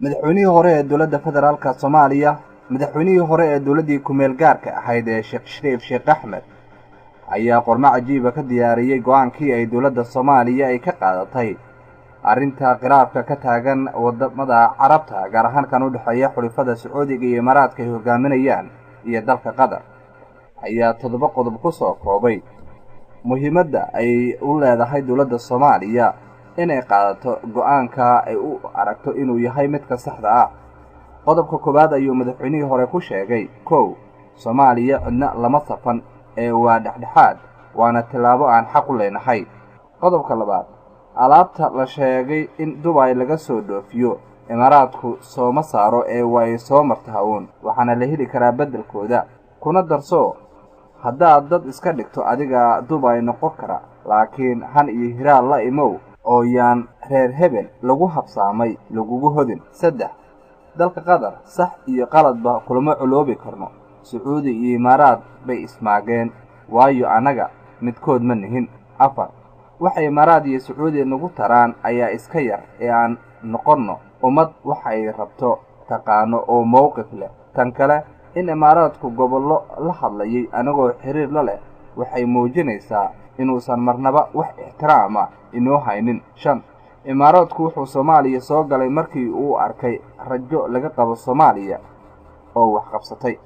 Madaxweynihii hore ee dowladda federaalka Soomaaliya, madaxweynihii hore ee dowladdii ku-meel gaarka ahayd ee Sheekh Shariif Sheekh Axmed, ayaa qormo cajiiba ka diyaariyey go-aankii ay dowladda Soomaaliya ay ka qaadatay arrinta khilaafka ka taagan wadamada Carabta, gaar ahaan kan u dhexeeya xulifada Sacuudiga iyo Imaaraadka ay hogaaminayaan iyo dalka Qatar. Ayaa 7 qodob ku soo koobay muhiimadda ay u leedahay dowladda Soomaaliya inay qaadato go-aanka ay u aragto inuu yahay midka saxda ah. Qodobka koowaad ayuu madaxweynihii hore ku sheegay: 1, Soomaaliya cidna lama safan ee waa dhexdhexaad, waana tillaabo aan xaq u leenahay. Qodobka labaad, alaabta la sheegay in Dubay laga soo dhoofiyo Imaaraadku sooma saaro ee way soo martaa uun, waxaana la heli karaa beddelkooda. Kuna darso, haddaad dad iska dhigto adiga Dubay noqon kara, laakiin han iyo hiraal la imow oo yaan reer hebel lagu habsaamay lagugu hodin. 3, dalka Qatar sax iyo qaladba kulama culoobi karno, Sacuudi iyo Imaaraad bay ismaageen, waayo annaga midkood ma nihin. 4, waxay Imaaraad iyo Sacuudi nagu taraan ayaa iska yar ee aan noqonno ummad waxay rabto taqaano oo mowqif leh. Tan kale, in Imaaraadku gobollo la hadlayay anagoo xiriir la leh waxay muujinaysaa inuusan marnaba wax ixtiraama inoo haynin. 5, Imaaraadku wuxuu Soomaaliya soo galay markii uu arkay rajo laga qabo Soomaaliya oo wax qabsatay,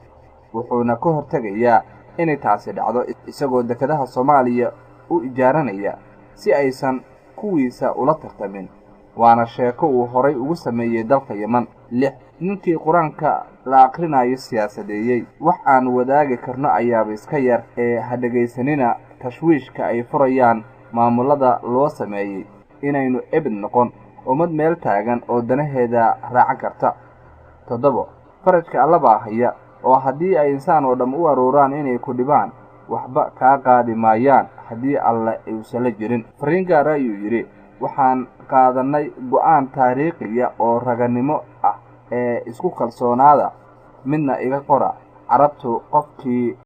wuxuuna ka hortegayaa inay taasi dhacdo isagoo dekedaha Soomaaliya u ijaaranaya si aysan kuwiisa ula tartamin, waana sheeko uu horay ugu sameeyey dalka Yeman. 6, ninkii qur-aanka la aqrinayo siyaasadeeyey, wax aan wadaagi karno ayaaba iska yar ee ha dhegaysanina tashwiishka ay furayaan maamulada loo sameeyey inaynu ebid noqon ummad meel taagan oo danaheeda raacan karta. 7, farajka alla baa haya, oo haddii ay insaan oo dham u aruuraan inay ku dhibaan, waxba kaa qaadi maayaan haddii alle uusan la jirin. Fariin gaara ayuu yidhi: waxaan qaadanay go-aan taariikhiya oo raganimo ah ee isku kalsoonaada, midna iga qora, Carabtu qofkii